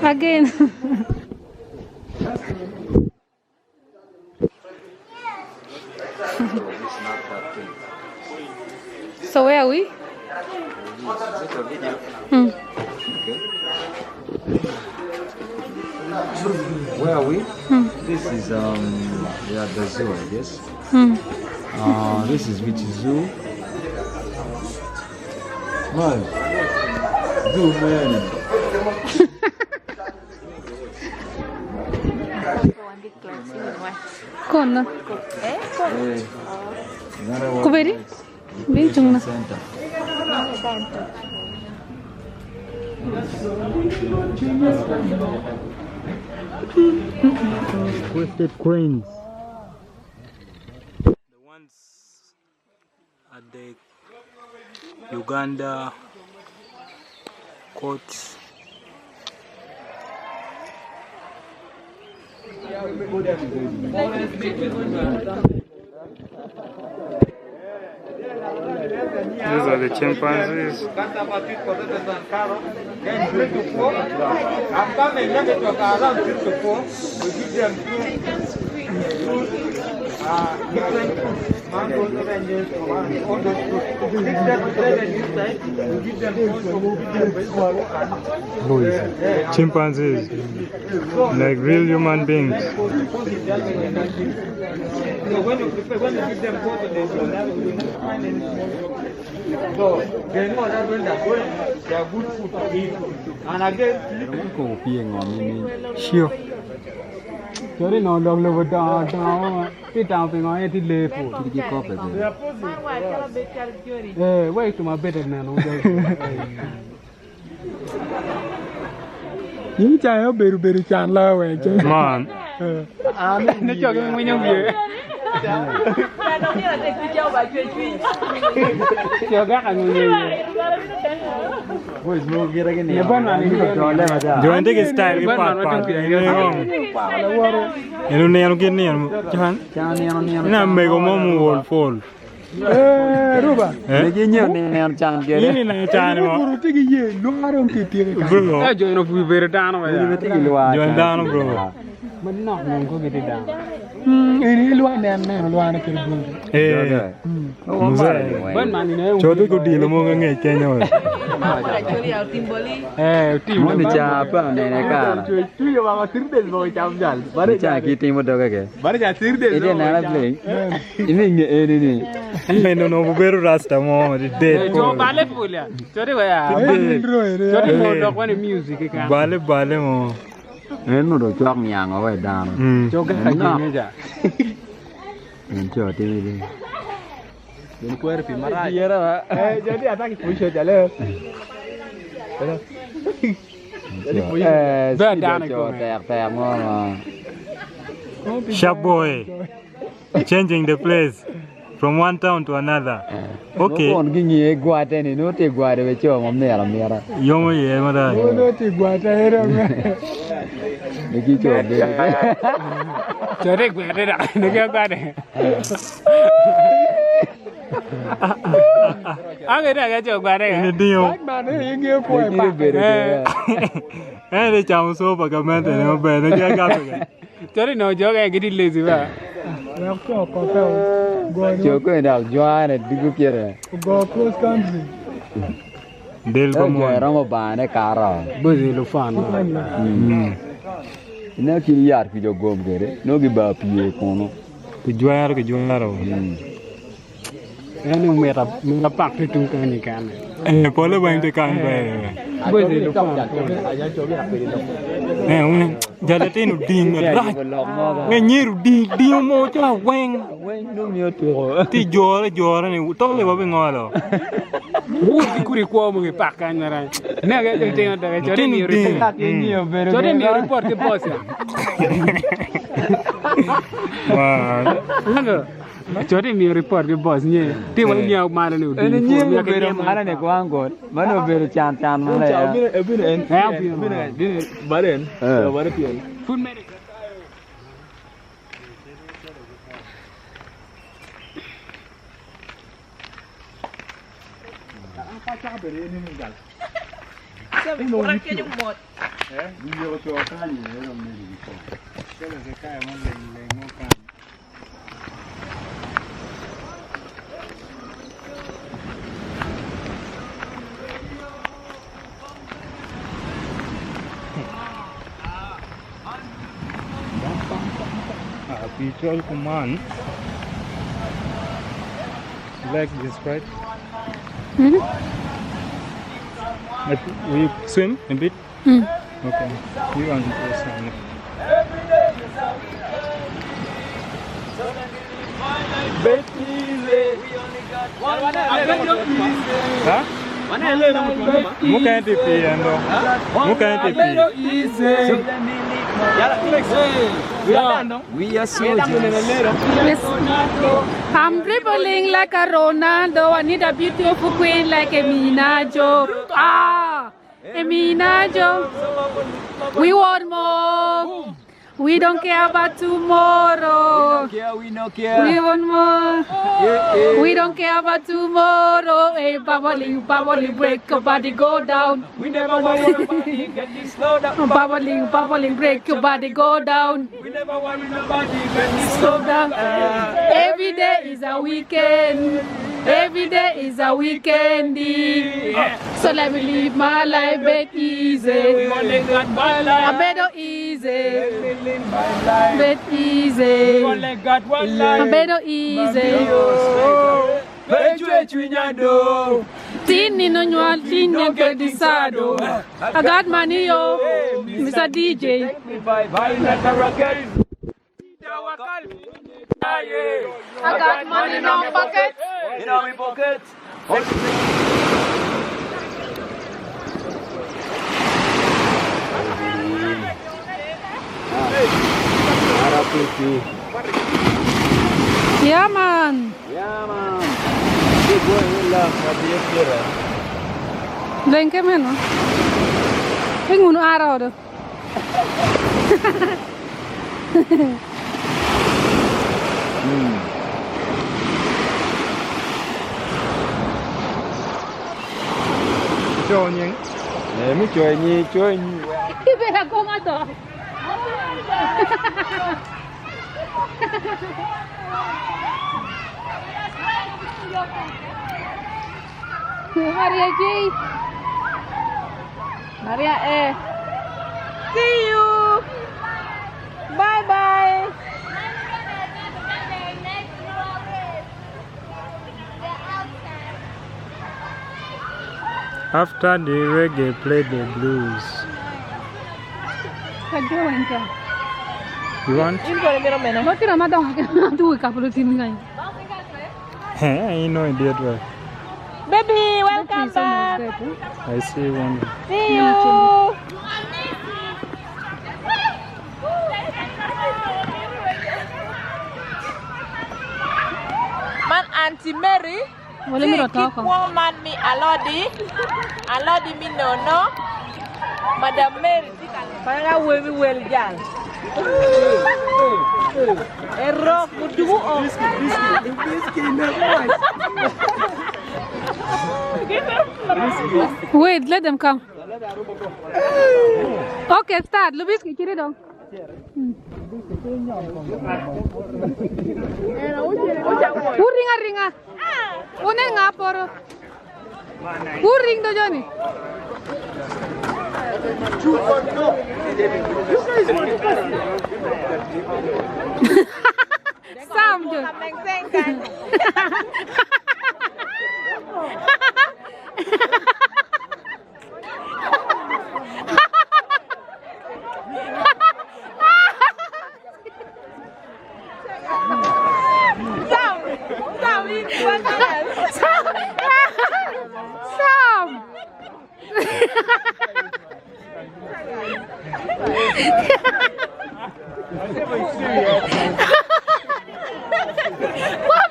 Again. So where are we? Okay. Where are we? This is yeah the zoo I guess. This is which zoo? Man, zoo man. Kono. Kubedi? Bin chungna. Center. Crested cranes. The ones at the Uganda court. These are the chimpanzees. Chimpanzees, like real human beings. Sure. Chori no dog lobo dongo dongo ti tamo pingo en ti lee pur. Ki kope bene. Eh, wek tuma bete neno Yin ca obedo bedo can loyo weng ce. Man. Ne cogi ngwinyo wiye. Cogi ngwinyo wiye. Jo tye ki style gi pat pat. Eno neno gin nino can. Ina mego mo muwol pol. Eh, Ruba. Eh? Legi nyo neno can gere. Ini neno can mo. Guru tye ki ye lwaro ki tye ki Bro. Eh, jo eno pur bedo dano wa ya. Tye ki lwar. Jo dano bro. Manok nongo ko giti dano. Mm, ini lwa nen neno lwaro kiri bungi. Eh. Mzee. Ban man ine. Co tye kudilo mo ngec kenyo. Eh, tim. Mondi cha pa nene kara. Tuyo wako tirdes bo cham jal. Ni cha ki timo doge ke. Bare ja tirdes. Ide nana play. Ini nge eni ni. Eno no bedo rasta mo di dead. Jo bale pula. Chori wa ya. Dead. Chori mo dok wani music ka. Bale bale mo. En no do chwak nyango we dano. Mm. Joga ka jinge ja. En cho timi di. Eh, jadi ataki puisho jale. Eh, Be dano cho kome. tek tek mo ma. Sharp boy. Changing the place from one town to another. Okay. No kon gi ngiye gwate ni no te gwate we cho mo mera mera. Yomo ye mada. Ono ti gwata era me. Ne ki cho be. Chori gwede da. Ne ke gwade. Ange da ke cho gwade. Ini dio. Man eh inge ko Ne e ki pa. bedo ke. Eh, de chamo sopa ka mente ne maber ne kia gape ka. Chori no joga gidi lazy ba. Wek ko ko pe. Go Cho ko ndal jwane digu kere. go cross country. Del Jo ko mo. romo bane karo. Bozi lu fan. Ne ki yar ki jo gom kere. No gi ba pie kono. Ki jwero ki jwero. En mera mera pak ti tung kan ni kan. Eh, pole weng te kan be. Bozi lu fan. Eh, un jale tinu ding raj. Nge nyiru ding ding mo cha weng. Weng no mi otuko. Ti jore jore ni tole wa bi ngolo. Wut ki kuri kwo mo ki pak kan mara. Ne ke jo tingo da ke chori mi Tinu ding. report. Chori mi report ki boss ya. Wow. Ango. Chori mi report ki boss nye. Ti wa nyaw mara ni Eni nyim obedo mana ne kwango. Mano obedo chan chan mana ya. Eh. Food medic. Pii col kuman you like this right? Will you swim a bit? Okay. You want to swim. Huh? Mukene pii endo. Mukene pii. We are soldiers. Yes. I'm dribbling like a Ronaldo. I need a beautiful queen like Emina Joe. Ah, Emina Joe. We want more. We don't care about tomorrow. Yeah, we no care. We want more. Yeah, yeah. We don't care about tomorrow. Hey, bubbling, bubbling, break your body, go down. We never worry nobody. Get this slow down. Bubbling, bubbling, break your body, go down. We never worry nobody. Get this Slow down. Every day is a weekend. Every day is a weekend. So let me live my life bit easy. Only got my life. A better easy. Live my life. Bit easy. Only got one A life. better easy. Bechu chinyado. Tini no nyual tini kedisado. I got money yo, Mr. DJ. Bye bye like a rocket. I got money in my pocket. In our pocket. Yeah man. Yeah man. Big boy we love at the Lenke meno. Ingunu arodo. Cho nying. Eh, mi choi nyi choi nyi. Ibera konga to. Maria J. Maria E. See you. Bye bye. After the reggae, play the blues. Kajo enka. You want? Motira madong tu kapulo tingai. Hey, I know idiot work. Baby, welcome back. I see one. See you. Man Auntie Mary. Wala mi rota Keep ko. woman mi alodi. Alodi mi nono. Madam Mary. Parang wewi wel jal. Ero mudugu o. Wait, let them come. Okay, start. Lubiski, kiri dong. Uringa ringa. Une nga poro. Uring do Johnny. Sam John. Sam, Sam, Sam. Sam.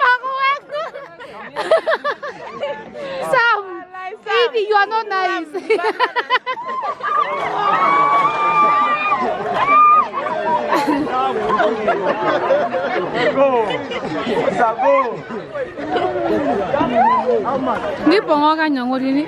Mama, Sam, Edie, you are not nice. Ni bongo ka nyongo dini.